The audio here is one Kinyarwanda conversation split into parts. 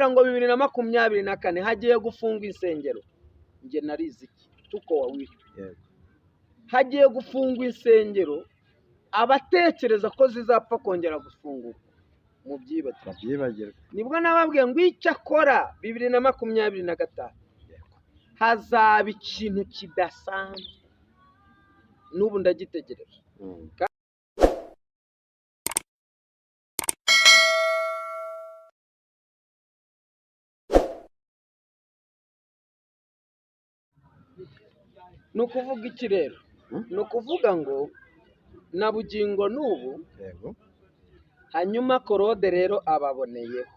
Ndababwira ngo 2024 hagiye gufungwa insengero. Njye narize iki? Tuko wawili. Hagiye gufungwa insengero, abatekereza ko zizapfa kongera gufungurwa mu byibagirwa. Babyibagirwa. Nibwo nababwiye ngo icyo akora 2025 hazaba ikintu kidasanzwe, n'ubu ndagitegereje. Ni ukuvuga iki rero? Ni ukuvuga ngo na bugingo n'ubu. Hanyuma Claude rero ababoneyeho.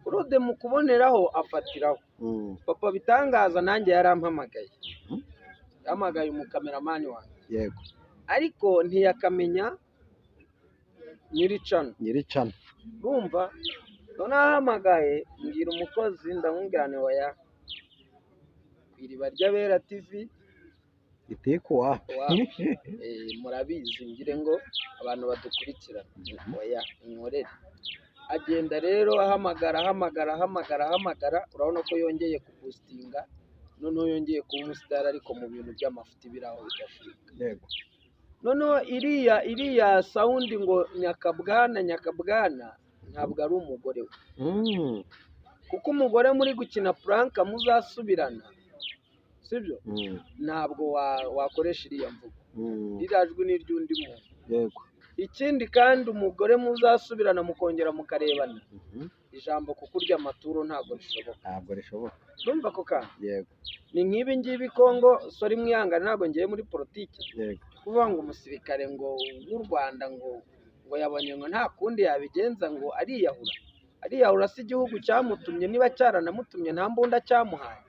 Claude mu kuboneraho afatiraho. Papa Bitangaza nanjye yarampamagaye. Yahamagaye umukameramani wanjye. Ariko ntiyakamenya nyiricano. Nyiricano. Urumva? Noneho ahamagaye mbwira umukozi, ndamubwira nti oya, ku Iriba ry'Abera TV Itiku wapi. Wapi. Murabizi, ngire ngo abantu badukurikirana. Oya, inkorere. Agenda rero ahamagara, ahamagara, ahamagara, ahamagara. Urabona ko yongeye kupositinga, noneho yongeye kuba umusitari, ariko mu bintu by'amafuti biri aho bidashinga. Noneho iriya sound ngo nyakabwana, nyakabwana, ntabwo ari umugore we. Kuko umugore muri gukina prank muzasubirana, sibyo? Ntabwo wakoresha iriya mvugo. Ririya jwi ni iry'undi muntu. Ikindi kandi, umugore muzasubirana mukongera mukarebana, ijambo kukurya amaturo ntabwo rishoboka. Ntabwo rishoboka. Urumva ako kantu? Yego. Ni nk'ibi ngibi Kongo, sorry, mwihangane, ntabwo ngiye muri politiki. Kuvuga ngo umusirikare ngo w'u Rwanda ngo yabonye ngo nta kundi yabigenza ngo ariyahura. Ariyahura si igihugu cyamutumye, niba cyaranamutumye nta mbunda cyamuhaye,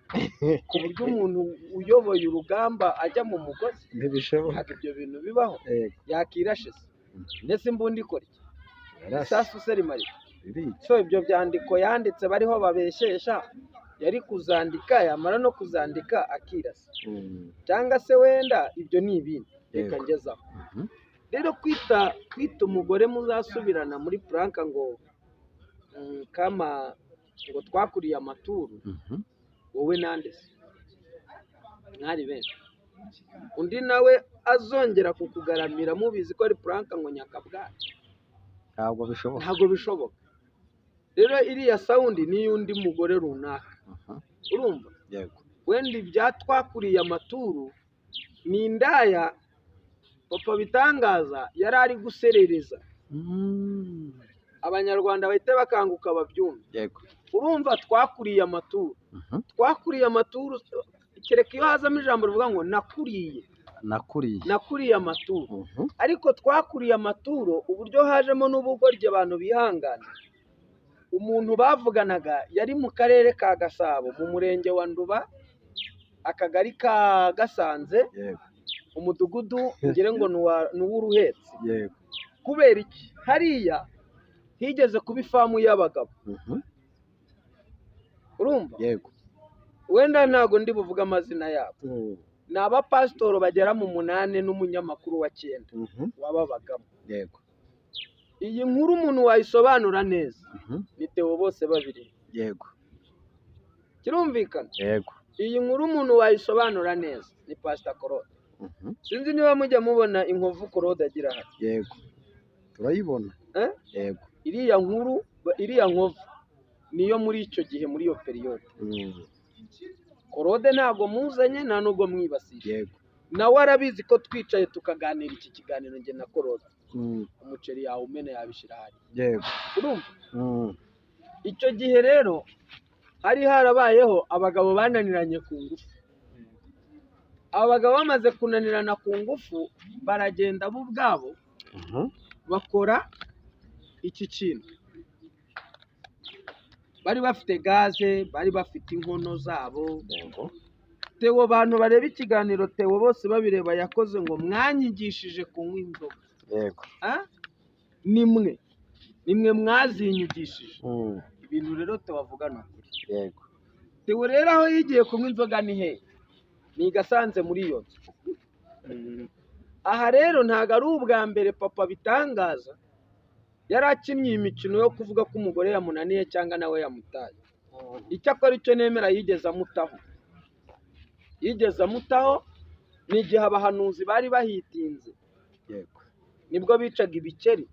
ku buryo umuntu uyoboye urugamba ajya mu mugozi. Ntibishoboka. Ntabwo ibyo bintu bibaho. Yakirashe se? Ndetse imbunda ikora iki? Yarashe. Isasu se rimara iki? Ririca. So ibyo byandiko yanditse bariho babeshyesha, yari kuzandika, yamara no kuzandika akirasa. Cyangwa se wenda ibyo ni ibindi, reka ngezaho. Rero kwita umugore muzasubirana muri prank ngo kama ngo twakuriye amaturu, wowe nande se mwari benshi? Undi nawe azongera kukugaramira mubizi ko ari prank ngo nyakabwana. Ntabwo bishoboka. Ntabwo bishoboka. Rero iriya sound ni iy'undi mugore runaka. Urumva? Yego. Wenda ibya twakuriye amaturu ni indaya Papa Bitangaza yari ari guserereza. Abanyarwanda bahite bakanguka babyumve. Urumva, twakuriye amaturu. Twakuriye amaturu, kereka iyo hazamo ijambo rivuga ngo nakuriye. Nakuriye. Nakuriye amaturo. Ariko twakuriye amaturo, uburyo hajemo n'ubugoryi, abantu bihangana. Umuntu bavuganaga yari mu karere ka Gasabo, mu murenge wa Nduba, akagari ka Gasanze, umudugudu ngire ngo ni uw'Uruhetsi. Kubera iki? Hariya higeze kuba ifamu y'abagabo. Urumva? Yego. Wenda ntabwo ndi buvuge amazina yabo. Ni abapasitoro bagera mu munani n'umunyamakuru wa cyenda wababagamo. Iyi nkuru umuntu wayisobanura neza ni Theo bose babiri. Kirumvikana? Yego. Iyi nkuru umuntu wayisobanura neza ni Pastor Claude. Sinzi niba mujya mubona inkovu Claude agira hano. Yego, turayibona. Eh? Yego. Iriya nkuru, iriya nkovu niyo muri icyo gihe, muri iyo période. Claude ntabwo muzanye, nta nubwo mwibasiye. Nawe arabizi ko twicaye tukaganira iki kiganiro njye na Claude. Umuceri yawumena, yabishyira hariya. Urumva? Icyo gihe rero hari harabayeho abagabo bananiranye ku ngufu. Abagabo bamaze kunanirana ku ngufu, baragenda bo ubwabo bakora iki kintu. Bari bafite gaze, bari bafite inkono zabo. Theo, bantu bareba ikiganiro Theo bose babireba yakoze ngo mwanyigishije kunywa inzoga. Ah? Nimwe mwazinyigishije. Ibintu rero Theo avuga ni ukuri. Theo rero aho yigiye kunywa inzoga ni he? Ni i Gasanze muri iyo nzu. Aha rero ntabwo ari ubwa mbere Papa Bitangaza. Yari akinnye iyi mikino yo kuvuga ko umugore yamunaniye cyangwa nawe yamutaye. Icyakora icyo nemera, yigeze amutaho, yigeze amutaho ni igihe abahanuzi bari bahitinze, nibwo bicaga ibikeri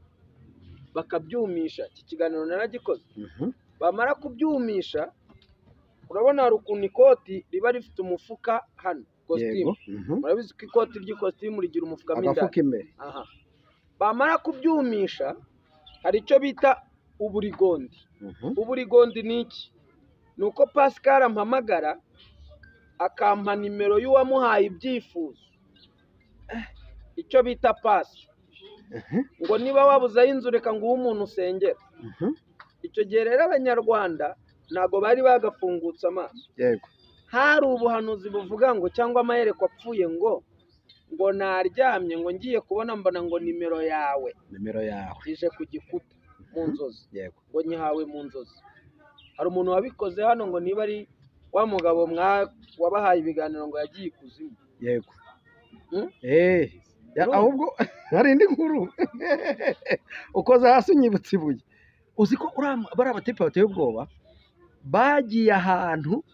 bakabyumisha. Iki kiganiro naragikoze. Bamara kubyumisha, urabona hari ukuntu ikoti riba rifite umufuka hano, kositimu. Murabizi ko ikoti ry'ikositimu rigira umufuka mo indani. Agafuka imbere. Aha bamara kubyumisha, hari icyo bita uburigondi. Uburigondi ni iki? Ni uko Pascal ampamagara akampa nimero y'uwamuhaye ibyifuzo, icyo bita pasi, ngo niba wabuzeho inzu, reka nguhe umuntu usengera. Icyo gihe rero Abanyarwanda ntabwo bari bagafungutse amaso. Hari ubuhanuzi buvuga ngo, cyangwa amayerekwa apfuye, ngo naryamye, ngo ngiye kubona mbona ngo nimero yawe nimero yawe ije ku gikuta mu nzozi, ngo nyihawe mu nzozi. Hari umuntu wabikoze hano, ngo niba ari wa mugabo wabahaye ibiganiro, ngo yagiye ikuzimu. Hmm? Eh, ahubwo hari indi nkuru ukoze hasi unyibutsa ibuye. Uzi ko bariya batipe bateye ubwoba, bagiye ahantu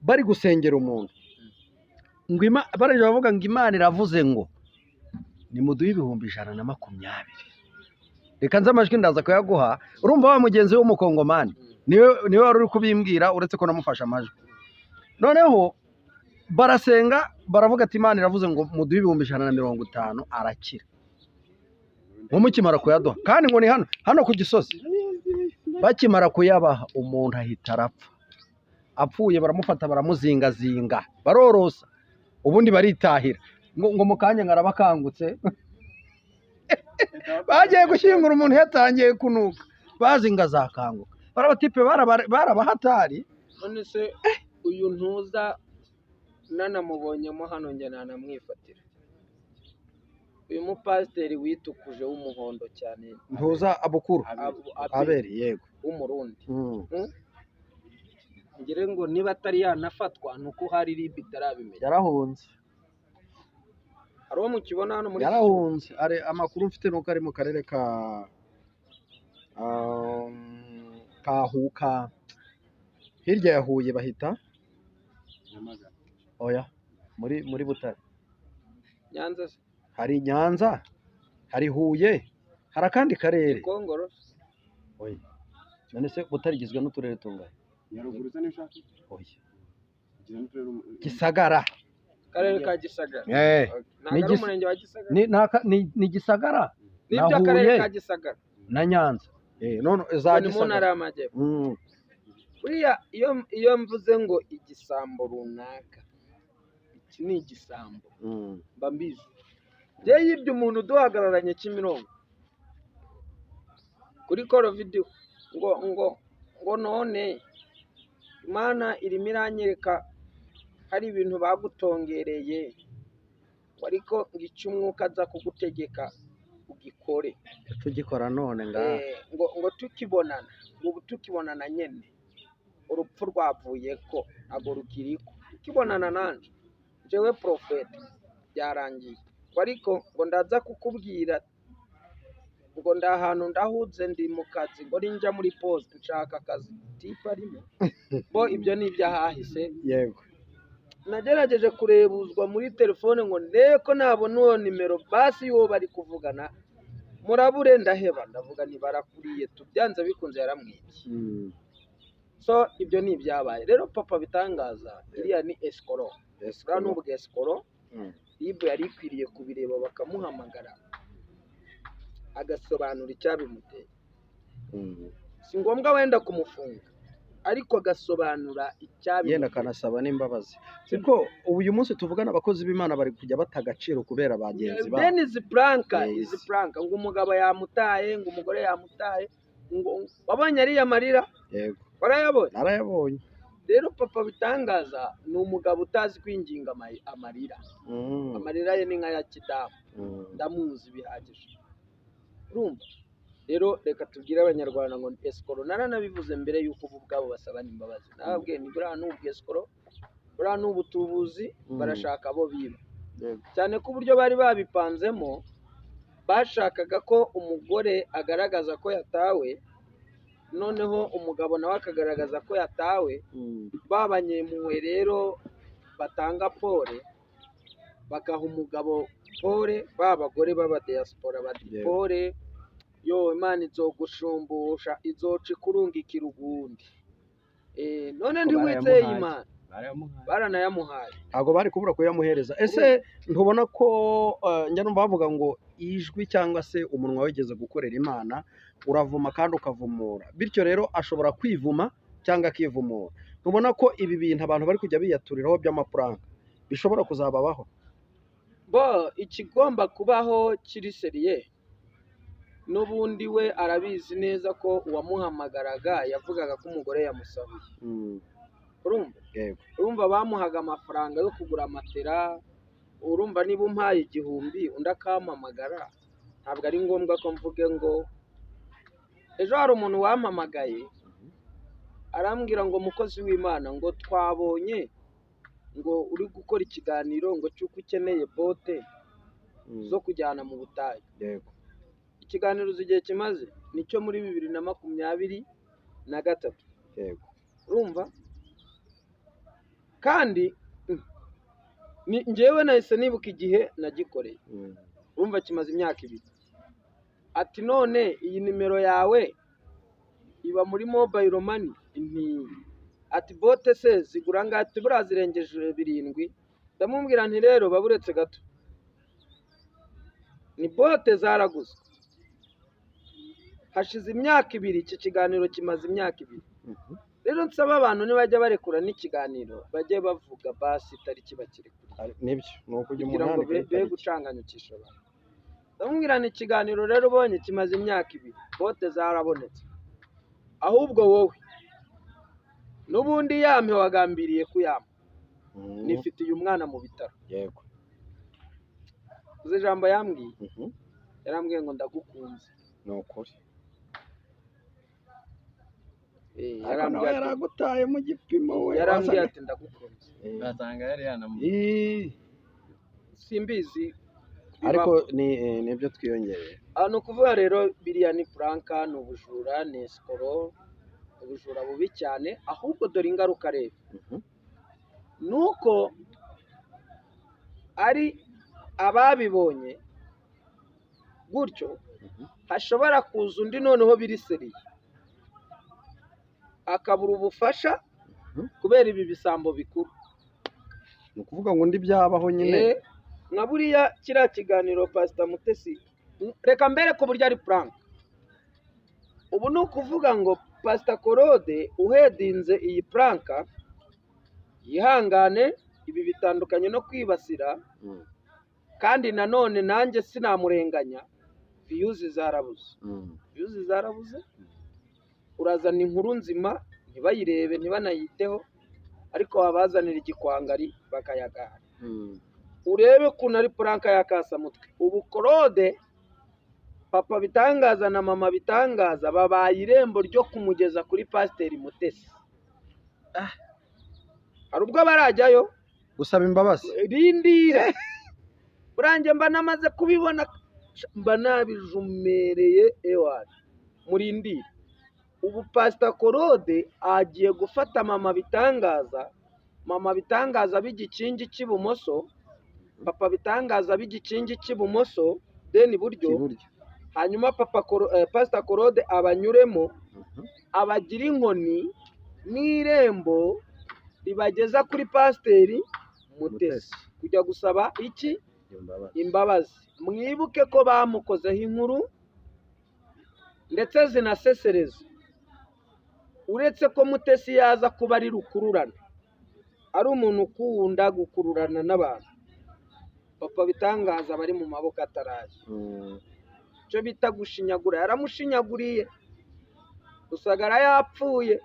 bari gusengera umuntu, ngo barangije bavuga ngo Imana iravuze ngo nimuduhe 120,000. Reka nze amajwi ndaza kuyaguha. Urumva wa mugenzi w'umukongomani niwe wari uri kubimbwira, uretse ko namufashe amajwi. Noneho barasenga, baravuga ati Imana iravuze ngo muduhe 150,000, arakira. Ngo mukimara kuyaduha, kandi ngo ni hano hano ku Gisozi, bakimara kuyabaha umuntu ahita arapfa. Apfuye baramufata baramuzingazinga, barorosa, ubundi baritahira. Ngo mu kanya ngo arabakangutse, bagiye gushyingura umuntu yatangiye kunuka, bazi ngo azakanguka. Barabatipe barabahatari. None se uyu ntuza nanamubonyemo hano, njye nanamwifatira, uyu mupasiteri witukuje w'umuhondo cyane? Ntuza abukuru. Abeli. Abeli, yego. W'Umurundi. Ngire ngo niba atari yanafatwa ni uko hari RIB itarabimenya. Yarahunze. Hari uwo mukibona hano muri iki gihugu? Yarahunze. Ari amakuru mfite nuko ari mu karere ka Huka, hirya ya Huye, bahita oya, muri Butare. Nyanza se? Hari Nyanza, hari Huye, hari akandi karere. Gikongoro? Oya, none se Butare igizwe n'uturere tungahe? Nyaruguru se niyo ushaka? Oya. Igizwe n'uturere Gisagara. Akarere ka Gisagara. Ntabwo Ni ari umurenge wa Gisagara. Ni Gisagara Nibyo, na akarere Huye ka Gisagara. na Nyanza, none za Ngo ni mu ntara Gisagara. y'Amajyepfo. Buriya iyo mvuze ngo igisambo runaka, iki ni igisambo, mba mbizi. Njyewe yibye umuntu duhagararanye Kimironko kuri call video, ngo none Imana irimo iranyereka hari ibintu bagutongereye, ngo ariko ngo icyo umwuka aza kugutegeka ugikore. Tugikora none ngaha. Ngo tukibonana, ngo ubu tukibonana nyene urupfu rwavuye ko ntabwo rukiriko, tukibonana nanje jewe profete byarangiye, ngo ariko ngo ndaza kukubwira, ngo ndi ahantu ndahuze, ndi mu kazi, ngo ninjya muri pause nshaka akazi tipe arimo bo. Ibyo ni iby'ahahise. Nagerageje kurebuzwa muri telefone ngo ndebe ko nabona uwo nimero basi y'uwo bari kuvugana, murabure ndaheba. Ndavuga ntibarakuriye, tubyanze bikunze yaramwibye. So ibyo ni ibyabaye. Rero papa bitangaza, iriya ni escroc, buriya ni ubw'escroc. RIB yari ikwiriye kubireba, bakamuhamagara agasobanura icyabimuteye. Si ngombwa wenda kumufunga, ariko agasobanura Yenda icyabimuteye. akanasaba n'imbabazi, kuko ubu uyu munsi tuvugana abakozi b'Imana bari kujya bata agaciro kubera bagenzi babo. Then izi prank, izi prank ngo umugabo yamutaye, ngo umugore yamutaye, ngo wabonye ariya marira? Yego. Warayabonye? Narayabonye. Rero papa bitangaza ni umugabo utazi kwinginga amarira. Amarira ye ni nk'aya kidamu. Ndamuzi bihagije. Urumva rero, reka tubwire Abanyarwanda ngo escroc, naranabivuze mbere y'uko ubu ubwabo basabana imbabazi, nababwiye ni buriya ni ubw'escroc, buriya ni ubutubuzi. Barashaka abo biba, cyane ko uburyo bari babipanzemo. Bashakaga ko umugore agaragaza ko yatawe, noneho umugabo nawe akagaragaza ko yatawe. Babanyempuhwe rero batanga pole, bagaha umugabo pole, ba bagore b'abadiyasipora bati pole, yo Imana izogushumbusha, izoca ikurungikira ugundi. None Ko ntiwizeye barayamuhaye. Imana? Barayamuhaye. Baranayamuhaye. Ntabwo bari kubura kuyamuhereza. Ese ntubona ko njya numva bavuga ngo ijwi cyangwa se umunwa wigeze gukorera Imana uravuma kandi ukavumura, bityo rero ashobora kwivuma cyangwa akivumura. Ntubona ko ibi bintu abantu bari kujya biyaturiraho by'amaprank bishobora kuzababaho? Bo ikigomba kubaho kiri sérieux, n'ubundi we arabizi neza ko uwamuhamagaraga yavugaga ko umugore yamusahuye. Urumva? Yego. Urumva bamuhaga amafaranga yo kugura matera. Urumva niba umpaye 1000 undi akampamagara, ntabwo ari ngombwa ko mvuge ngo ejo hari umuntu wampamagaye arambwira ngo: "Mukozi w'Imana," ngo, "twabonye ngo uri gukora ikiganiro ngo cy'uko ukeneye bote zo kujyana mu butayu." Ikiganiro uzi igihe kimaze? Nicyo muri 2023. Urumva kandi ni njyewe nahise nibuka igihe nagikoreye. Urumva kimaze imyaka 2. Ati: "None iyi nimero yawe iba muri mobile money?" Nti ati: "Bote se zigura angahe?" Ati: "Buriya zirengeje 7." Ndamubwira nti: "Rero baburetse gato, ni bote zaraguzwe hashize imyaka 2." Iki kiganiro kimaze imyaka 2. Rero nsaba abantu nibajya barekura n'ikiganiro, bajye bavuga basi itariki bakirekura. Nibyo, ni ukujya kugira umuntu ngo yandika be itariki. Gucanganyukisha abantu. Ndamubwira nti: "Ikiganiro rero ubonye kimaze imyaka 2, bote zarabonetse, ahubwo wowe n'ubundi yampe wagambiriye kuyampa." Nifitiye umwana mu bitaro. Uzi ijambo yambwiye? Yarambwiye ngo: "Ndagukunze." Ni ukuri. Ariko Yarambwiye nawe ati yaragutaye mu gipimo we. Yarambwiye ati: "Ndagukunze." Basanga yari yanamu Simbizi. Ariko bibaho. ni nibyo twiyongereye. Ah, ni ukuvuga rero biriya ni prank, ni ubujura, ni escroc, ubujura bubi cyane. Ahubwo dore ingaruka rero, nuko ari ababibonye gutyo, hashobora kuza undi noneho biri sérieux akabura ubufasha kubera ibi bisambo bikuru. Ni ukuvuga ngo undi byabaho nyine. Nka buriya kiriya kiganiro Pasita Mutesi, reka mbere ko buryo ari prank. Ubu ni ukuvuga ngo Pasita Korode uhedinze iyi prank yihangane, ibi bitandukanye no kwibasira. Kandi nanone nanjye sinamurenganya, views zarabuze. Views zarabuze, urazana inkuru nzima ntibayirebe, ntibanayiteho, ariko wabazanira igikwangari bakayagara. Urebe ukuntu ari prank y'akasamutwe. Ubu Korode, papa Bitangaza na mama Bitangaza babaye irembo ryo kumugeza kuri Pasiteri Mutesi. Hari ubwo barajyayo gusaba imbabazi. Rindira, buranjye mba namaze kubibona, mba nabijumereye ewana. Murindire, ubu Pasita Korode agiye gufata mama Bitangaza, mama Bitangaza b'igikingi cy'ibumoso, papa Bitangaza b'igikingi cy'ibumoso, then iburyo. Iburyo. Hanyuma papa Pasita Korode abanyuremo, abagira inkoni n'irembo ribageza kuri Pasiteri Mutesi kujya gusaba iki? Imbabazi. Imbabazi. Mwibuke ko bamukozeho inkuru ndetse zinasesereza. Uretse ko Mutesi yaza kuba ari rukururana, ari umuntu ukunda gukururana n'abantu, papa Bitangaza bari mu maboko ataraye. Icyo bita gushinyagura, yaramushinyaguriye, Rusagara yapfuye.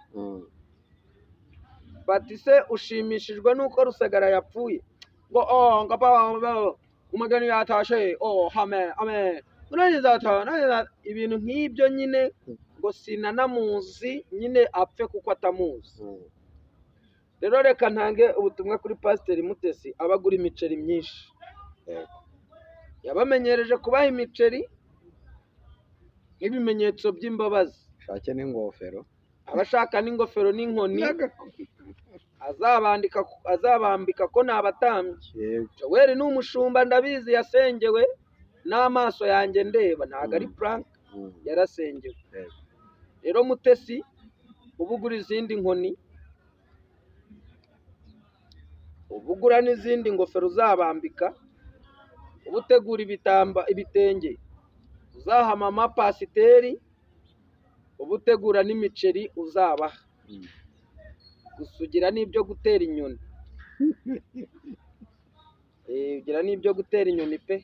Bati: "Se ushimishijwe n'uko Rusagara yapfuye?" Ngo: "Oh," ngo: "Ba umugeni yatashe, oh, amen, amen, nanjye nzataha, nanjye nzataha." Ibintu nk'ibyo nyine, ngo sinanamuzi nyine, apfe kuko atamuzi. Rero reka ntange ubutumwa kuri Pasiteri Mutesi, abagura imiceri myinshi. Yabamenyereje kubaha imiceri nk'ibimenyetso by'imbabazi. Shake n'ingofero. Abashaka n'ingofero n'inkoni azabandika, azabambika ko ni abatambyi. Joel ni umushumba, ndabizi, yasengewe n'amaso yanjye ndeba, ntabwo ari prank. Yarasengewe. Rero Mutesi, uba ugura izindi nkoni, uba ugura n'izindi ngofero uzabambika, uba utegura ibitamba ibitenge uzaha mama pasiteri, uba utegura n'imiceri uzabaha. Gusa ugira n'ibyo gutera inyoni. Ugira n'ibyo gutera inyoni pe.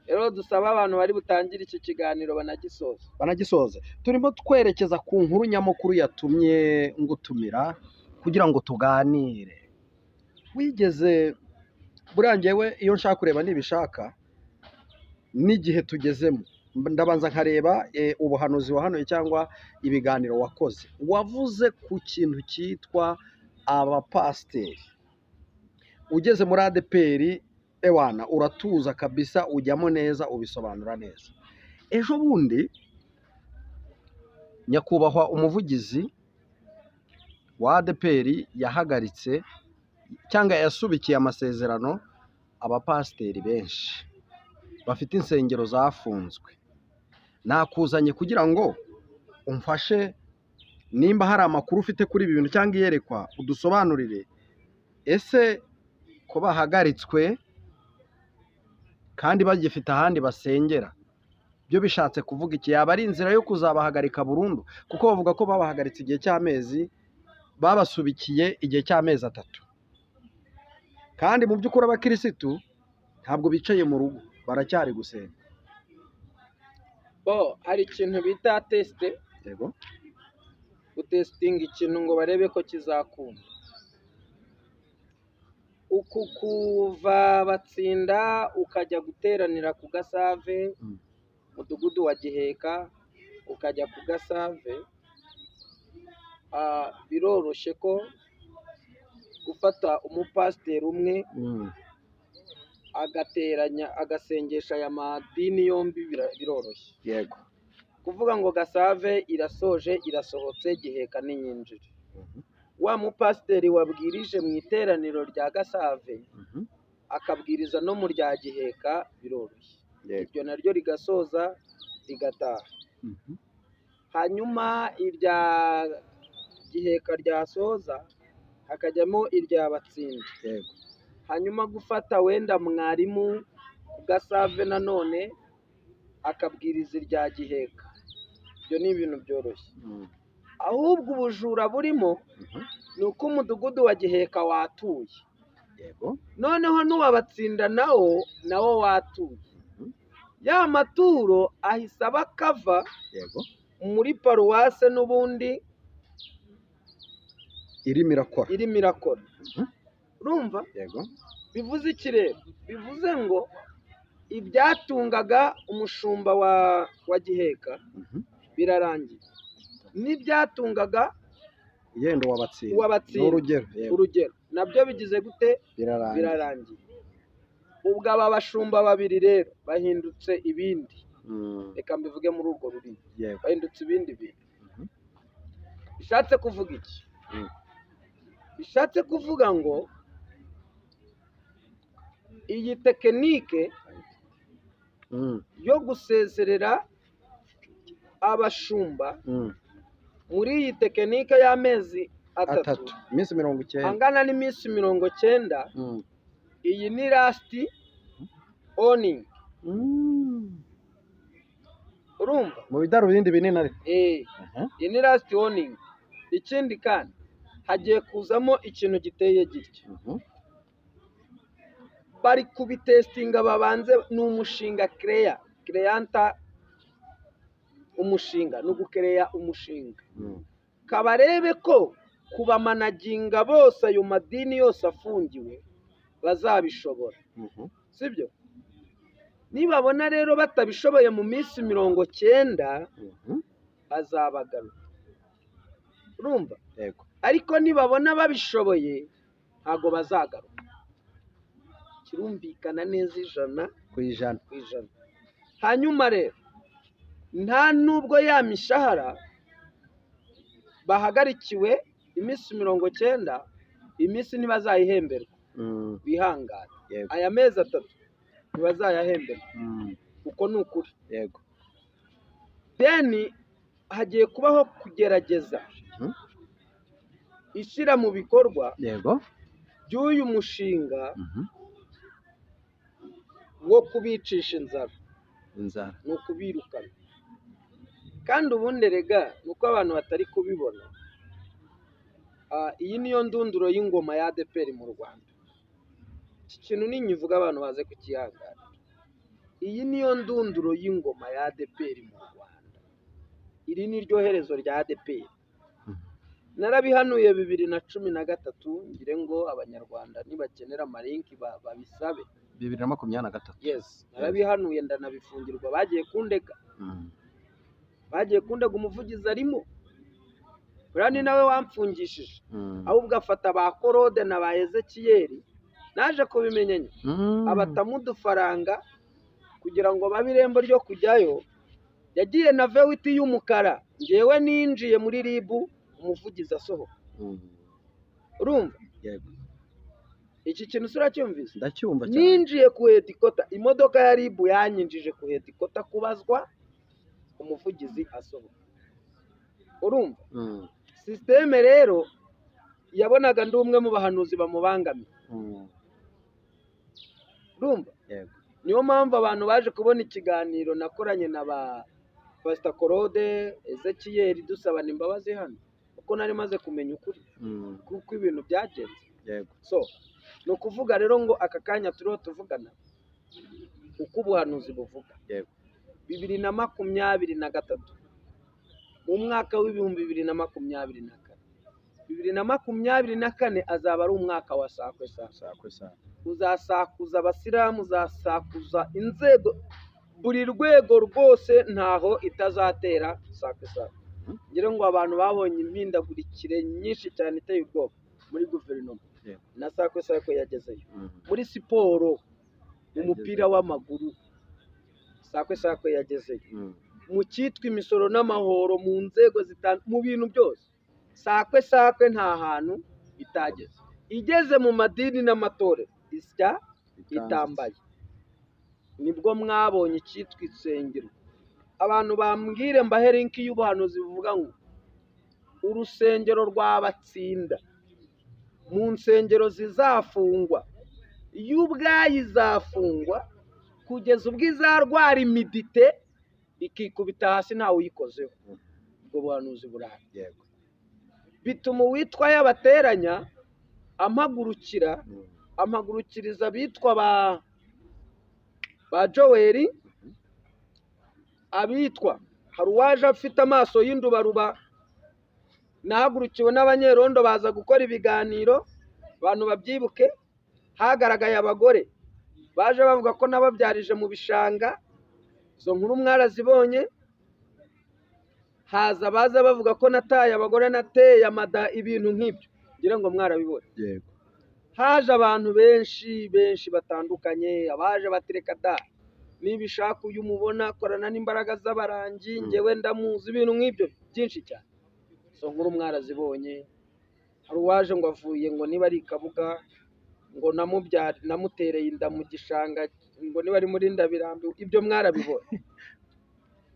Rero dusaba abantu bari butangire iki kiganiro banagisoza. Banagisoze. Turimo twerekeza ku nkuru nyamukuru yatumye ngutumira kugira ngo tuganire. Wigeze buriya, njyewe iyo nshaka kureba nibishaka n'igihe tugezemo, ndabanza nkareba ubuhanuzi wahanuye cyangwa ibiganiro wakoze. Wavuze ku kintu cyitwa abapasiteri. Ugeze muri ADEPR, ewana, uratuza kabisa, ujyamo neza, ubisobanura neza. Ejo bundi nyakubahwa umuvugizi wa ADEPR yahagaritse cyangwa yasubikiye amasezerano abapasiteri benshi bafite insengero zafunzwe. Nakuzanye kugira ngo umfashe, nimba hari amakuru ufite kuri ibi bintu cyangwa iyerekwa, udusobanurire. Ese ko bahagaritswe kandi bagifite ahandi basengera, byo bishatse kuvuga iki? Yaba ari inzira yo kuzabahagarika burundu? Kuko bavuga ko babahagaritse igihe cy'amezi, babasubikiye igihe cy'amezi 3, kandi mu by'ukuri abakirisitu ntabwo bicaye mu rugo, baracyari gusenga. Bo hari ikintu bita test. Gutesitinga ikintu ngo barebe ko kizakunda. Uku kuva batsinda ukajya guteranira ku Gasave, mudugudu wa Giheka, ukajya ku Gasave, biroroshye ko gufata umupasiteri umwe agateranya, agasengesha aya madini yombi, biroroshye. Kuvuga ngo Gasave irasoje, irasohotse, Giheka niyinjire, wa mupasiteri wabwirije mu iteraniro rya Gasave akabwiriza no mu rya Giheka, biroroshye. Iryo naryo rigasoza rigataha. Hanyuma irya Giheka ryasoza hakajyamo irya Batsinda. Hanyuma gufata wenda mwarimu ku Gasave nanone akabwiriza irya Giheka, ibyo ni ibintu byoroshye. Ahubwo ubujura burimo ni uko umudugudu wa Giheka watuye, noneho n'uwabatsinda nawo watuye. Ya maturo ahise aba akava muri paruwase n'ubundi irimo irakora. Irimo irakora. Urumva? Yego. Bivuze iki rero? Bivuze ngo ibyatungaga umushumba wa Giheka birarangiye, n'ibyatungaga yenda uwabatsinda. Uwabatsinda. Ni urugero, yego. Urugero, nabyo bigize gute? Birarangiye. Birarangiye. Ubwo aba bashumba babiri rero bahindutse ibindi. Reka mbivuge muri urwo rurimi. Bahindutse ibindi bintu. Bishatse kuvuga iki? Bishatse kuvuga ngo iyi tekinike yo gusezerera abashumba muri iyi tekinike y'amezi 3, 3, iminsi 90, angana n'iminsi 90, iyi ni last warning. Urumva? Mu bidarubindi binini ariko. Eh. Iyi ni last warning. Ikindi kandi hagiye kuzamo ikintu giteye gitya: bari kubitesitinga, babanze, ni umushinga kereya kereyanta, umushinga ni ugukereya umushinga, kabarebe ko kubamanaginga bose, ayo madini yose afungiwe, bazabishobora. Sibyo? Nibabona rero batabishoboye mu minsi 90, bazabagarura. Urumva? Yego. Ariko nibabona babishoboye, ntabwo bazagaruka. Iki Kirumvikana neza 100 Ku ijana. ku ijana. Hanyuma rero nta nubwo ya mishahara bahagarikiwe iminsi 90, iminsi ntibazayihemberwa. Bihangane. Aya mezi 3 ntibazayahemberwa. Uko ni ukuri. Then hagiye kubaho kugerageza ishyira mu bikorwa by'uyu mushinga wo kubicisha inzara. Inzara. Ni ukubirukana. Kandi ubundi rega ni uko abantu batari kubibona. Iyi niyo ndunduro y'ingoma ya ADEPR mu Rwanda. Iki kintu ninyivuga abantu baze kukihanganira. Iyi niyo ndunduro y'ingoma ya ADEPR mu Rwanda. Iri ni ryo herezo rya ADEPR. Narabihanuye 2013, ngire ngo Abanyarwanda nibakenera amalinki babisabe. 2023. Yes, narabihanuye ndanabifungirwa, bagiye kundega. Bagiye kundega, umuvugizi arimo. Buriya ni nawe wamfungishije. Ahubwo afata ba Korode na ba Ezekiyeli, naje kubimenya nyuma. Abatamu udufaranga kugira ngo babe irembo ryo kujyayo. Yagiye na V8 y'umukara, njyewe ninjiye muri RIB umuvugizi asohoka. Urumva? Yego. Iki kintu se uracyumvise? Ndacyumva cyane. Ninjiye ku headquarter, imodoka ya RIB yanyinjije ku headquarter kubazwa, umuvugizi asohoka. Urumva? Système rero yabonaga ndi umwe mu bahanuzi bamubangamiye. Urumva? Yego. Niyo mpamvu abantu baje kubona ikiganiro nakoranye na ba Pastor Korode, Ezekiel, dusabana imbabazi hano, kuko nari maze kumenya ukuri kuko ibintu byagenze. So ni ukuvuga rero ngo aka kanya turiho tuvugana uko ubuhanuzi buvuga. 2023, mu mwaka w'2024, 2024 azaba ari umwaka wa sakwe sakwe. Sakwe sakwe. Uzasakuza abasilamu, uzasakuza inzego, buri rwego rwose ntaho itazatera sakwe sakwe. Ngira ngo abantu babonye impindagurikire nyinshi cyane iteye ubwoba muri guverinoma. Na sakwe sakwe yagezeyo. Muri siporo, mu mupira w'amaguru, sakwe sakwe yagezeyo. Mu cyitwa imisoro n'amahoro, mu nzego zitandukanye, mu bintu byose, sakwe sakwe nta hantu itageze. Igeze mu madini n'amatorero isya itambaye. Nibwo mwabonye icyitwa insengero. Abantu bambwire mbahe link y'ubuhanuzi buvuga ngo urusengero rwabatsinda mu nsengero zizafungwa, yo ubwayo izafungwa kugeza ubwo izarwara humidité ikikubita hasi ntawe uyikozeho. Ubwo buhanuzi burahari. Bituma uwitwa yabateranya ampagurukira, ampagurukiriza abitwa ba Joel, abitwa hari uwaje afite amaso y'indubaruba, nahagurukiwe n'abanyerondo baza gukora ibiganiro, abantu babyibuke, hagaragaye abagore baje bavuga ko nababyarije mu bishanga, izo nkuru mwarazibonye. Haza abaza bavuga ko nataye abagore, nateye amada, ibintu nk'ibyo, ngira ngo mwarabibonye. Haje abantu benshi benshi batandukanye, abaje batereka da niba ishaka uyu mubona akorana n'imbaraga z'abarangi, njyewe ndamuzi, ibintu nk'ibyo byinshi cyane. Izo nkuru mwarazibonye. Hari uwaje ngo avuye ngo niba ari i Kabuga, ngo namutereye inda mu gishanga, ngo niba ari muri Ndabirambi, ibyo mwarabibonye.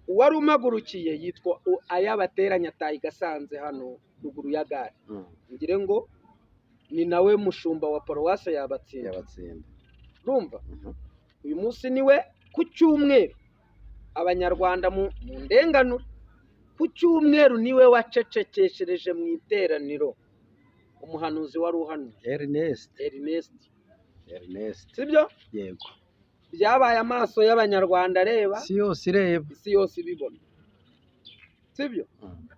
Uwari umpagurukiye yitwa Ayabateranya ataye i Gasanze hano ruguru ya gare. Ngire ngo ni nawe mushumba wa paruwase Yabatsinda. Yabatsinda. Urumva? Uyu munsi niwe ku cyumweru, Abanyarwanda mu ndenganura, ku cyumweru niwe wacecekeshereje mu iteraniro umuhanuzi wari uhanuye. Ernest. Ernest. Ernest. Sibyo? Yego. Byabaye amaso y'Abanyarwanda areba. Isi yose ireba. Isi yose ibibona. Sibyo?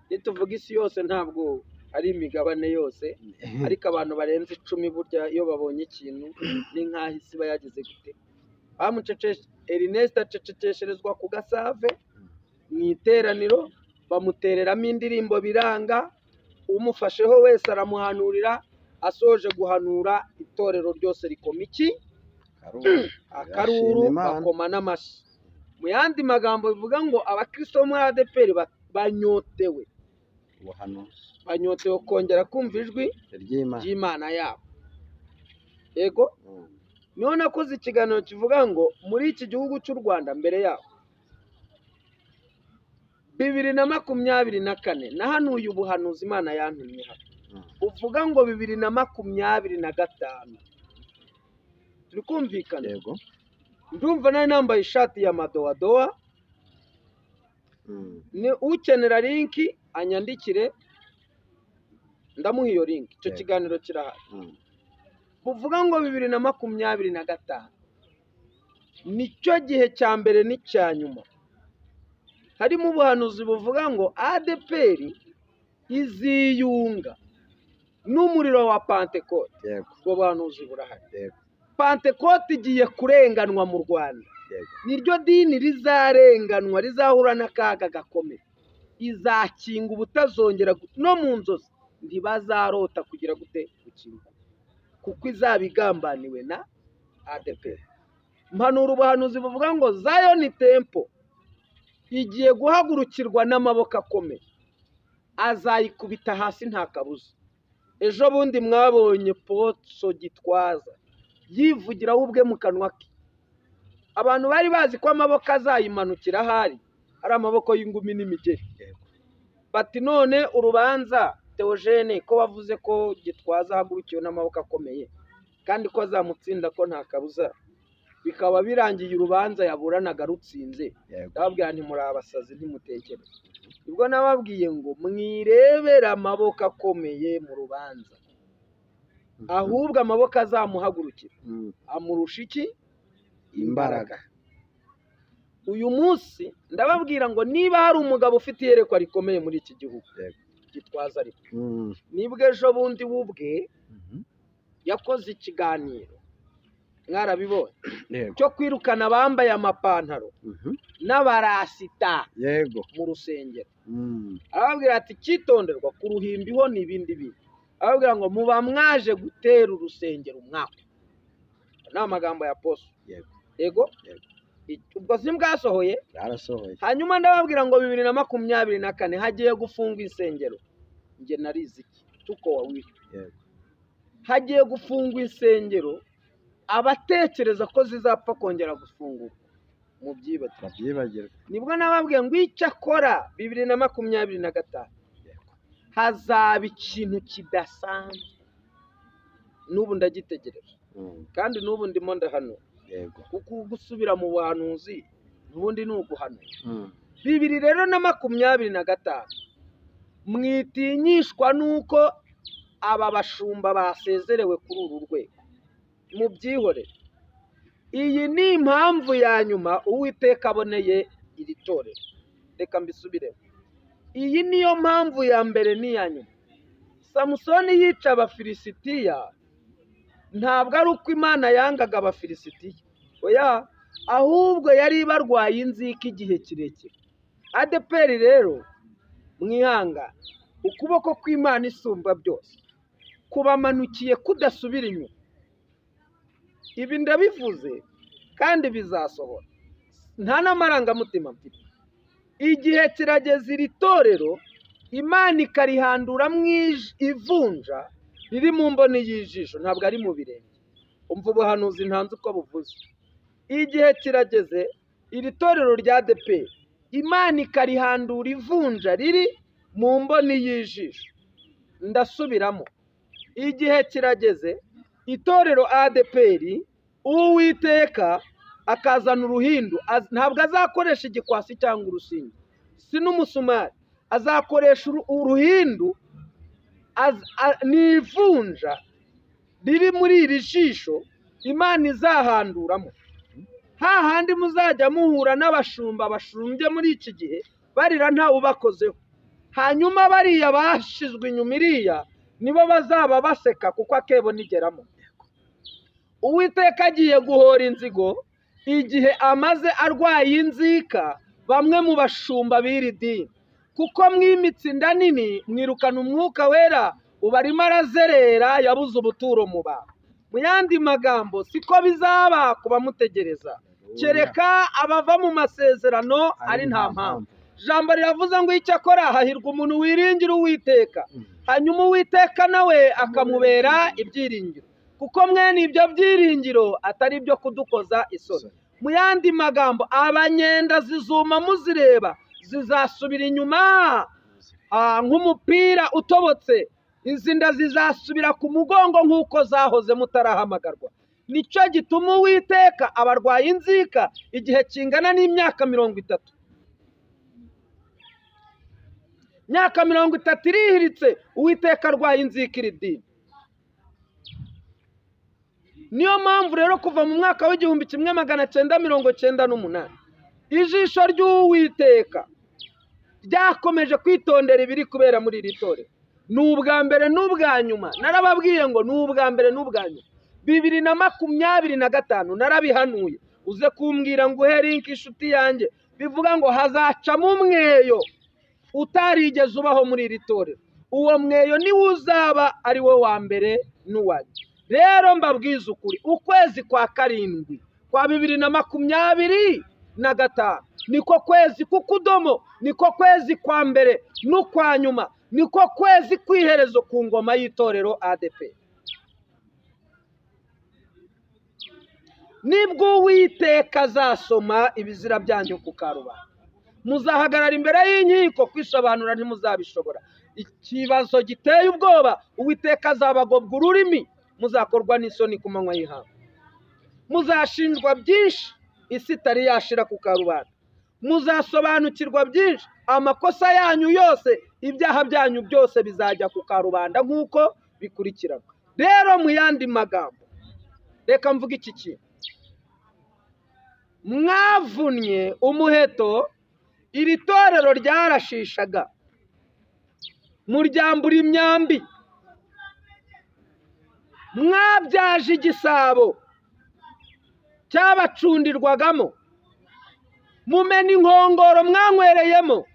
Nituvuga isi yose ntabwo ari imigabane yose, ariko abantu barenze 10 burya iyo babonye ikintu ni nk'aho isi iba yagize gute. Bamucecekeshe, Ernest acecekesherezwa ku Gasave mu iteraniro, bamutereramo indirimbo biranga, umufasheho wese aramuhanurira, asoje guhanura itorero ryose rikoma iki? Akaruru. Akaruru. Birashima Imana. Bakoma n'amashyi. Mu yandi magambo bivuga ngo abakristo bo muri ADEPR banyotewe Ubuhanuzi. Banyotewe kongera kumva ijwi ry'Imana. Ry'Imana yabo, yego. Niho nakoze ikiganiro kivuga ngo muri iki gihugu cy'u Rwanda, mbere yaho 2024, nahanuye ubuhanuzi Imana yantumye hano buvuga ngo 2025, turi kumvikana? Yego. Ndumva nari nambaye ishati ya madowadowa. Ni ukenera link anyandikire, ndamuha iyo link. Icyo kiganiro kirahari. Buvuga ngo 2025 nicyo gihe cya mbere n'icya nyuma harimo ubuhanuzi buvuga ngo ADEPR iziyunga n'umuriro wa Pantekote. Ubwo buhanuzi burahari. Pantekote igiye kurenganwa mu Rwanda. Niryo dini rizarenganwa, rizahura n'akaga gakomeye. Izakinga ubutazongera no mu nzozi ntibazarota kugira gute? Gukinga, kuko izaba igambaniwe na ADEPR. Mpanura ubuhanuzi buvuga ngo Zion Temple igiye guhagurukirwa n'amaboko akomeye, azayikubita hasi nta kabuza. Ejo bundi mwabonye Potso Gitwaza yivugira we ubwe mu kanwa ke. Abantu bari bazi ko amaboko azayimanukira ahari ari amaboko y'ingumi n'imigeri. Bati none urubanza, Theogene, ko wavuze ko Gitwaza ahagurukiwe n'amaboko akomeye kandi ko azamutsinda, ko nta kabuza, bikaba birangiye urubanza yaburanaga rutsinze? Ndababwira nti muri abasazi, ntimutekereze. Ubwo nababwiye ngo mwirebere amaboko akomeye mu rubanza, ahubwo amaboko azamuhagurukira amurusha iki? Imbaraga. Uyu munsi ndababwira ngo niba hari umugabo ufite iyerekwa rikomeye muri iki gihugu, Gitwaza ariko nibwo ejo bundi we ubwe yakoze ikiganiro, mwarabibonye, cyo kwirukana abambaye amapantaro n'abarasita mu rusengero. Arababwira ati cyitonderwa ku ruhimbi ho ni ibindi bintu. Arababwira ngo muba mwaje gutera urusengero umwaka. Ni amagambo ya poso. Yego. Yego. Ubwo si bwasohoye? Byarasohoye. Hanyuma ndababwira ngo 2024 hagiye gufungwa insengero. Njye narize iki? Tuko wawili. Hagiye gufungwa insengero, abatekereza ko zizapfa kongera gufungurwa mu byibagirwa. Babyibagirwa. Nibwo nababwiye ngo icyo akora 2025 hazaba ikintu kidasanzwe. N'ubu ndagitegereje, kandi n'ubu ndimo ndahanura, kuko gusubira mu buhanuzi n'ubundi ni uguhanura. Bibiri rero na makumyabiri na gatanu, mwitinyishwa n'uko aba bashumba basezerewe kuri uru rwego, mubyihorere. Iyi ni impamvu ya nyuma Uwiteka aboneye iri torero. Reka mbisubiremo, iyi niyo mpamvu ya mbere n'iya nyuma. Samusoni yica Abafilisitiya, ntabwo ari uko Imana yangaga Abafilisitiya, oya, ahubwo yari ibarwaye inzika igihe kirekire. ADEPR rero mwihangane, ukuboko kw'Imana isumba byose kubamanukiye kudasubira inyuma. Ibi ndabivuze kandi bizasohora, nta n'amarangamutima mfite. Igihe kirageze iri torero Imana ikarihanduramo ivunja riri mu mboni y'ijisho, ntabwo ari mu birenge. Umva ubuhanuzi ntanze uko buvuze. Igihe kirageze iri torero rya ADEPR Imana ikarihandura ivunja riri mu mboni y'ijisho. Ndasubiramo, igihe kirageze itorero ADEPR Uwiteka akazana uruhindu. Ntabwo azakoresha igikwasi cyangwa urusinge, si n'umusumari, azakoresha uruhindu. Ni ivunja riri muri iri jisho Imana izahanduramo, hahandi muzajya muhura n'abashumba bashumbye muri iki gihe barira ntawe ubakozeho. Hanyuma bariya bashizwe inyuma iriya nibo bazaba baseka, kuko akebo nigeramo. Uwiteka agiye guhora inzigo igihe amaze arwaye inzika bamwe mu bashumba b'iri dini, kuko mwimitse inda nini, mwirukana Umwuka Wera, ubu arimo arazerera, yabuze ubuturo mu bantu. Mu yandi magambo, siko bizaba ku bamutegereza, kereka abava mu masezerano ari nta mpamvu. Ijambo riravuze ngo icyakora hahirwa umuntu wiringira Uwiteka, hanyuma Uwiteka nawe akamubera ibyiringiro, kuko mwene ibyo byiringiro atari ibyo kudukoza isoni. Mu yandi magambo, abanyenda zizuma muzireba, zizasubira inyuma nk'umupira utobotse. Izi nda zizasubira ku mugongo nk'uko zahoze mutarahamagarwa. Nicyo gituma Uwiteka abarwaye inzika igihe kingana n'imyaka 30. Imyaka 30 irihiritse, Uwiteka arwaye inzika iri dini. Niyo mpamvu rero kuva mu mwaka w'1998 ijisho ry'Uwiteka ryakomeje kwitondera ibiri kubera muri iri torero. Ni ubwa mbere n'ubwa nyuma, narababwiye ngo ni ubwa mbere n'ubwa nyuma. 2025 narabihanuye, uze kumbwira ngo uhe link inshuti yanjye, bivuga ngo hazacamo umweyo utarigeze ubaho muri iri torero. Uwo mweyo niwo uzaba ari wo wa mbere n'uwa nyuma. Rero mbabwiza ukuri, ukwezi kwa karindwi kwa 2025 niko kwezi k'ukudomo, niko kwezi kwa mbere n'ukwa nyuma, niko kwezi kw'iherezo ku ngoma y'itorero ADEPR. Nibwo Uwiteka azasoma ibizira byanyu ku karubanda, muzahagarara imbere y'inkiko, kwisobanura ntimuzabishobora. Ikibazo giteye ubwoba, Uwiteka azabagobwa ururimi, muzakorwa n'isoni ku manywa y'ihangu. Muzashinjwa byinshi isi itari yashira ku karubanda, muzasobanukirwa byinshi, amakosa yanyu yose, ibyaha byanyu byose bizajya ku karubanda nk'uko bikurikirana. Rero mu yandi magambo, reka mvuge iki kintu: mwavunnye umuheto, iri torero ryarashishaga, muryambura imyambi, mwabyaje igisabo cyabacundirwagamo, mumena inkongoro mwanywereyemo.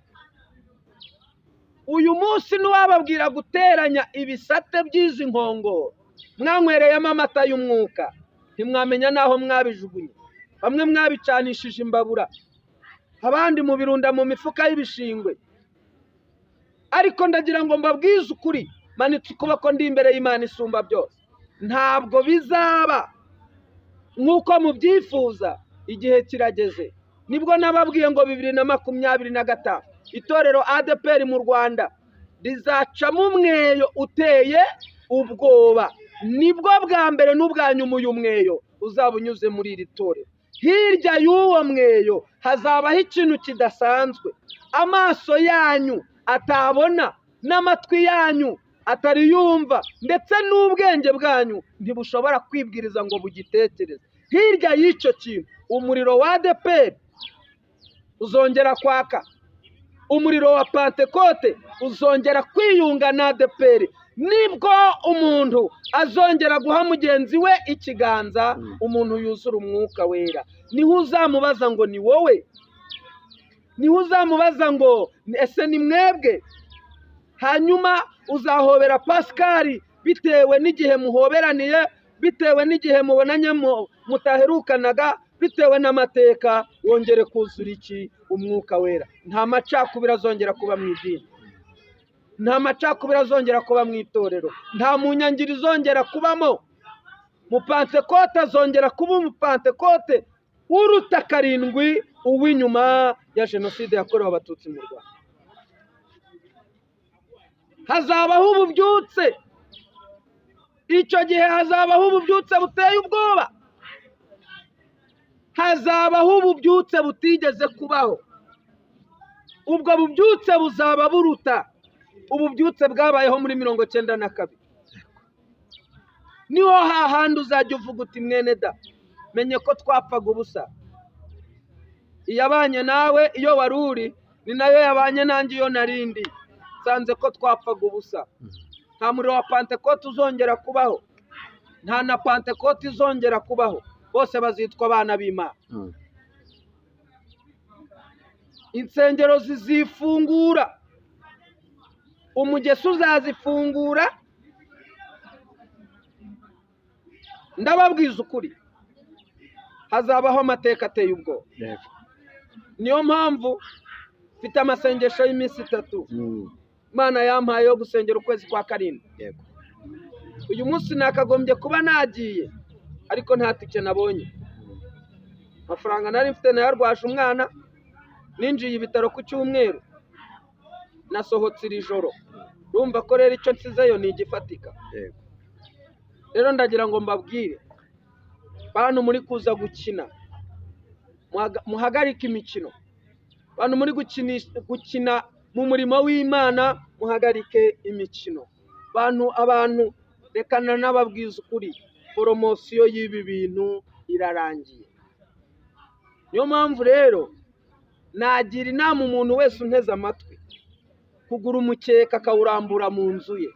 Uyu munsi n'uwababwira guteranya ibisate by'izi nkongoro mwanywereyemo amata y'umwuka, ntimwamenya n'aho mwabijugunye. Bamwe mwabicanishije imbabura, abandi mubirunda mu mifuka y'ibishingwe. Ariko ndagira ngo mbabwize ukuri, manitse ukuboko ndi imbere y'Imana isumba byose, ntabwo bizaba nk'uko mubyifuza. Igihe kirageze. Nibwo nababwiye ngo 2025 itorero ADEPR mu Rwanda rizacamo umweyo uteye ubwoba. Nibwo bwa mbere n'ubwa nyuma uyu mweyo uzaba unyuze muri iri torero. Hirya y'uwo mweyo hazabaho ikintu kidasanzwe, amaso yanyu atabona n'amatwi yanyu atari yumva, ndetse n'ubwenge bwanyu ntibushobora kwibwiriza ngo bugitekereze. Hirya y'icyo kintu, umuriro wa ADEPR uzongera kwaka, umuriro wa Pantekote uzongera kwiyunga na ADEPR. Nibwo umuntu azongera guha mugenzi we ikiganza, umuntu yuzura umwuka wera. Niho uzamubaza ngo ni wowe, niho uzamubaza ngo ese ni mwebwe. Hanyuma uzahobera Pascal bitewe n'igihe muhoberaniye, bitewe n'igihe mubonanye mutaherukanaga, bitewe n'amateka, wongere kuzura iki? Umwuka wera. Nta macakubiri azongera kuba mu idini, nta macakubiri azongera kuba mu itorero, nta munyangiri izongera kubamo. Mupantekote azongera kuba umupantekote uruta karindwi uw'inyuma ya jenoside yakorewe Abatutsi mu Rwanda. Hazabaho ububyutse. Icyo gihe hazabaho ububyutse buteye ubwoba, hazabaho ububyutse butigeze kubaho. Ubwo bubyutse buzaba buruta ububyutse bwabayeho muri 92. Niho hahandi uzajya uvuga uti mwene da, menye ko twapfaga ubusa. Iyabanye nawe iyo wari uri ni nayo yabanye nanjye iyo narindi, nsanze ko twapfaga ubusa. Nta muriro wa Pantekote uzongera kubaho, nta na Pantekote izongera kubaho, bose bazitwa abana b'Imana. Insengero zizifungura, umugesi uzazifungura, Ndababwiza ukuri, hazabaho amateka ateye ubwoba. Niyo mpamvu mfite amasengesho y'iminsi 3 Imana yampaye yo gusengera ukwezi kwa 7. Uyu munsi nakagombye kuba nagiye, ariko nta tike nabonye. Amafaranga nari mfite nayarwaje umwana, ninjiye ibitaro ku cyumweru, nasohotse iri joro. Urumva ko rero icyo nsizeyo ni igifatika. Rero ndagira ngo mbabwire, bantu muri kuza gukina, muhagarike imikino. Bantu muri gukina mu murimo w'Imana, muhagarike imikino. Bantu, abantu, reka nanababwize ukuri, poromosiyo y'ibi bintu irarangiye. Niyo mpamvu rero nagira inama umuntu wese unteze amatwi kugura umukeka akawurambura mu nzu ye.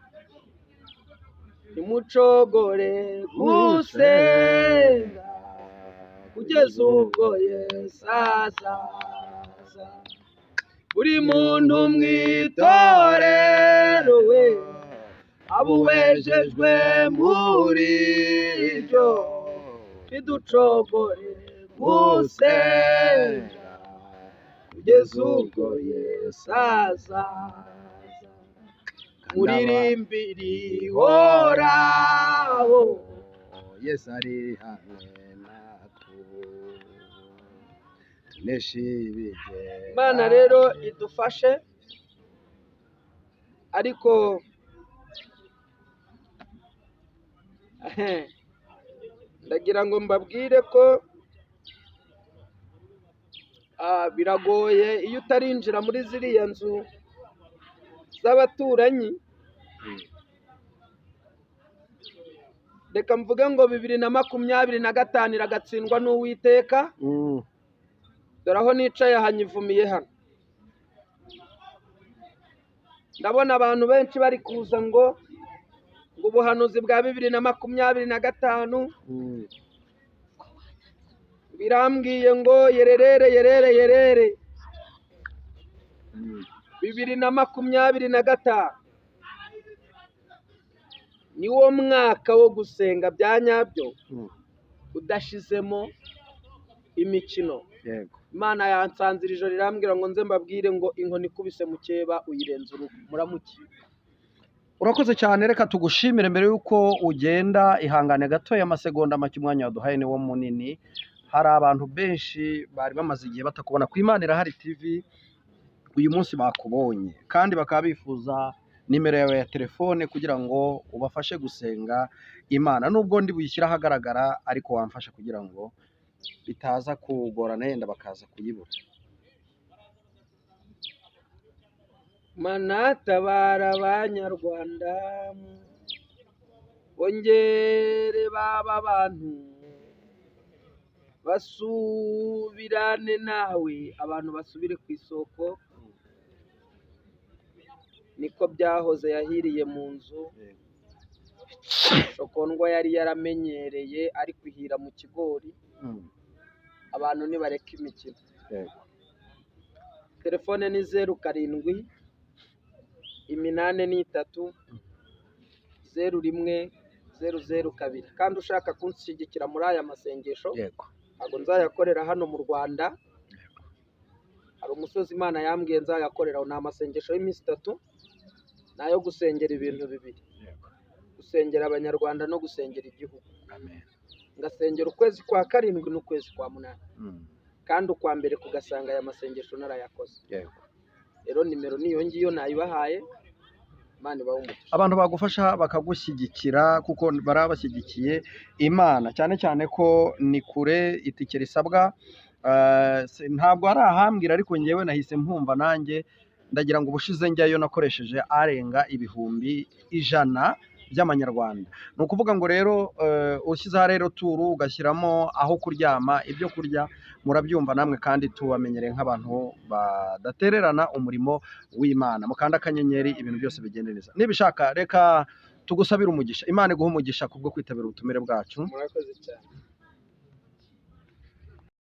Nimucogore gusenga kugeza ubwo Yesu azaza. Buri muntu mu itorero we abuwejejwe muri ryo, ntiducogore gusenga kugeza ubwo Yesu azaza. Muririmbire ihoraho, Yesu ari hamwe natwe, tuneshe ibigeragezo. Imana rero idufashe, ariko ndagira ngo mbabwire ko biragoye iyo utarinjira muri ziriya nzu z'abaturanyi. Reka mvuge ngo 2025 iragatsindwa n'Uwiteka. Dore aho nicaye hanyivumiye hano, ndabona abantu benshi bari kuza ngo ubuhanuzi bwa 2025 birambwiye ngo yererere yerere yerere. 2025 niwo mwaka wo gusenga bya nyabyo, udashizemo imikino. Imana yansanzira ijoro irambwira ngo nze mbabwire ngo inkoni ikubise mukeba uyirenza urugo. Muramuke. Urakoze cyane, reka tugushimire. Mbere yuko ugenda, ihangane gatoya amasegonda make, umwanya waduhaye ni wo munini. Hari abantu benshi bari bamaze igihe batakubona ku Imana Irahari TV, uyu munsi bakubonye kandi bakaba bifuza nimero yawe ya telefone kugira ngo ubafashe gusenga Imana. Nubwo ndi buyishyire ahagaragara, ariko wamfasha kugira ngo bitaza kugorana yenda bakaza kuyibura. Mana tabara abanyarwanda, bongere baba abantu basubirane nawe, abantu basubire ku isoko. Niko byahoze, yahiriye mu nzu. Shokondwa yari yaramenyereye ari kwihira mu kigori. Abantu nibareka imikino. Telefone ni 0 7 83 0 1 0 0 2. Kandi ushaka kunshyigikira muri aya masengesho, ntabwo nzayakorera hano mu Rwanda. Hari umusozi Imana yambwiye nzayakorera, ni amasengesho y'iminsi 3, ni ayo gusengera ibintu bibiri: gusengera abanyarwanda no gusengera igihugu. Ngasengera ukwezi kwa 7 n'ukwezi kwa 8, kandi ukwa mbere kugasanga aya masengesho narayakoze. Rero nimero niyo ngiyo nayibahaye, Imana ibahe umugisha. Abantu bagufasha bakagushyigikira kuko barabashyigikiye Imana, cyane cyane ko ni kure itike risabwa. Ntabwo ari ahambwira, ariko ngewe nahise mpumva nanjye ndagira ngo ubushize njyayo nakoresheje arenga 100,000 by'amanyarwanda. Ni ukuvuga ngo rero ushyizeho rero turu ugashyiramo aho kuryama, ibyo kurya, murabyumva namwe, kandi tubamenyereye nk'abantu badatererana umurimo w'Imana. Mukanda akanyenyeri ibintu byose bigende neza. Nibishaka reka tugusabire umugisha. Imana iguhe umugisha kubwo kwitabira ubutumire bwacu. Murakoze cyane.